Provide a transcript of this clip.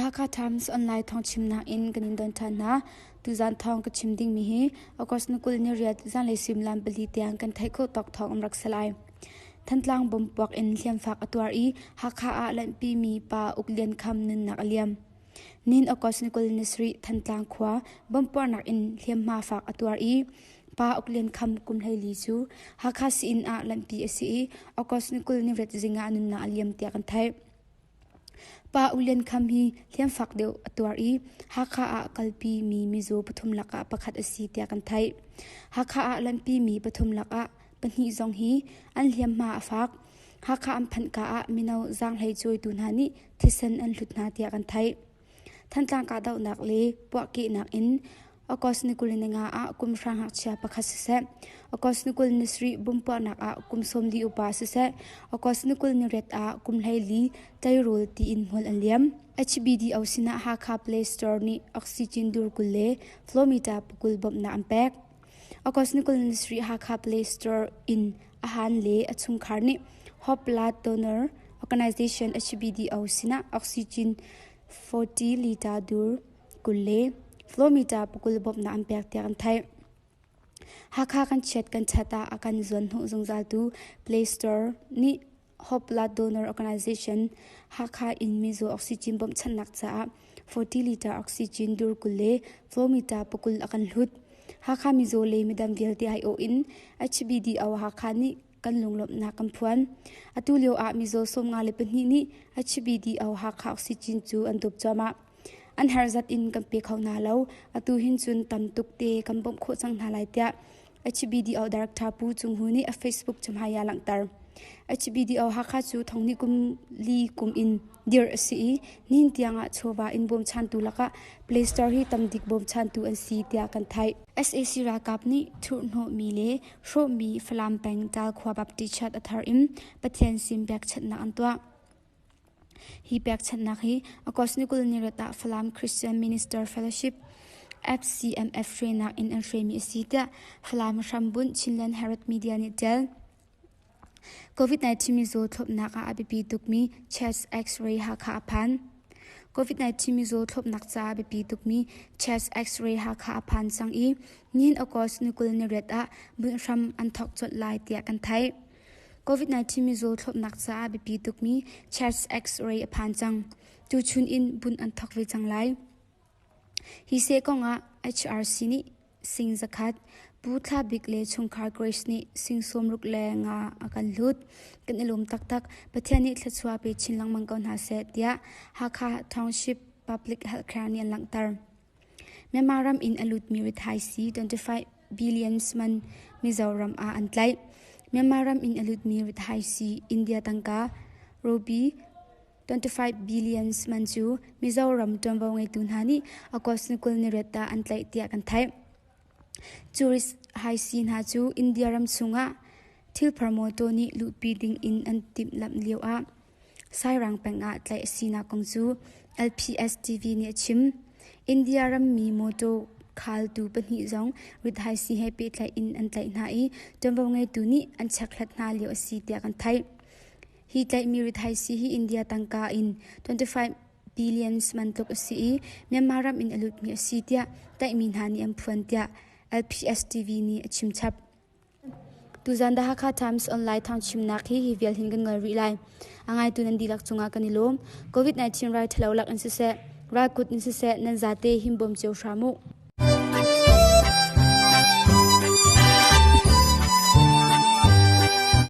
Hakha Times Online thawngchimnak in kan in don ṭhan hna. Tuzaan thawng ka chim dingmi hi August ni 20 ni riat zanlei suimilam pali tiang kan theih khawh tawk thawng an rak si lai. Thantlang bomb puak in hliamfak a tuar i Hakha ah lanhpimi pa Uk Lian Kham nunnak a liam. Nihin August ni 27 Thantlang khua bomb puahnak in hliamhma fak a tuar i Pa Uk Lian Kham kum 14 cu Hakha sii-inn ah lanhpi a si i August ni 20 ni riat zing ah a nunnak a liam tiah kan theih. Pa U Lian Kham hi hliamfak deuh a tuar i Hakha ah kalpi mi mizaw pathum lakah pakhat a si tiah kan theih. Hakha ah lanhpi mi pathum lakah pahnih zong hi an hliamhma a fak. Hakha an phanhka ah mino zaanghlei cawitu hna nih thisen an hlut hna tiah kan theih. Thantlang kahdohnak le puahkehnak in August ni 25 ah kum hra ngakchia pakhat siseh, August ni 27 bompuahnak ah kum 40 upa siseh, August ni 28 ah kum 14 tleirawl tiin hmual an liam. HBDO sinah Hakha Play Store nih oxygen dur 20 le flowmeter pakul bawmhnak an pek. August ni 27 Hakha Play Store in a han le a chungkhar nih Hope Blood Donor Organization HBDO sinah oxygen 40 liter dur 20 le flowmeter pakul bawmhnak an pek tiah kan theih. Hakha kan chiat kan chat ah a kan zuanhnawh zungzaltu Play Store nih Hope Blood Donor Organization Hakha in mizaw oxygen bawmhchanhnak caah 40 liter oxygen dur 20 le flowmeter pakul a kan hlut. Hakha mizaw le midang vialte aiawh in HBDO Hakha nih kan lunglawmhnak kan phuan. Atu lio ah mizaw 54 nih HBDO Hakha oxygen cu an dup cuahmah. An harzat in kan pe kho hna lo. Atu hin cun tam tuk te kan bawmh khawh cang hna lai tiah HBDO Director Pu Cung Hu nih a Facebook cahmai ah a langhter. HBDO Hakha cu thonghnih kum li kum in dirh a si i nihin tiangah chawva in bawmchantu lakah Play Store hi tamdik bawmchantu an si tiah kan theih. Sac ralkap nih thurhhnawhmi le hrawhmi Falam peng Ṭalkhua Baptist Church a thar in Pathian sin pekchanhnak an tuah. Hi pekchanhnak hi August ni 20 ni ah Falam Christian Minister Fellowship FCMF hruainak in an hruaimi a si tiah Falam hrambunh Chinland Herald Media nih ṭial. COVID-19 mizaw thlopnak ah a biapi tukmi chest X-ray Hakha a phan. COVID-19 mizaw thlopnak caah a biapi tukmi chest X-ray Hakha a phan cang i nihin August ni 28 ah bunh hram an thawk colh lai tiah kan theih. COVID-19 mizaw thlopnak caah a biapi tukmi chest X-ray a phan cang. Tuchun in bunh an thawk ve cang lai. Hi seh kongah HRC nih sing zakhat, Pu Thla Bik le chungkhar Grace nih sing sawmruk le nga a kan hlut. Kan i lawm taktak. Pathian nih thluachuah pe chin lengmang ko hna seh tiah Hakha Township Public Healthcare nih an langhter. Myanmar ram in a lutmi rithaisii 25 billions man Mizoram ah an tlaih. Myanmar ram in a lutmi rithaisii India tangka rupee 25 billions man cu Mizoram ṭuanvo ngeitu hna nih August ni 28 ah an tlaih tiah kan theih. Tourist haisi hna cu India ram chungah thilphar mawtaw nih luhpi ding in an timhlamh lio ah Sairang peng ah tlaih a sinak kong cu LPS TV nih a chim. India rammi mawtaw khaltu pahnih zong rithaisi he pehtlaih in an tlaih hna i ṭuanvo ngeitu nih an chekhlat hna lio a si tiah kan theih. Hi tlaihmi rithaisi hi India tangka in 25 billions man tluk a si i Myanmar ram in a lutmi a si tiah tlaihmi hna nih an phuan tiah LPS TV nih a chimchap. Tuzan The Hakha Times Online thawngchimnak hi hi vial hin kan ngol rih lai. A ngaitu nan dihlak cungah kan i lawm. COVID-19 rai ṭhalo lak in siseh, ralkut in siseh nan zate himbawm cio hram u.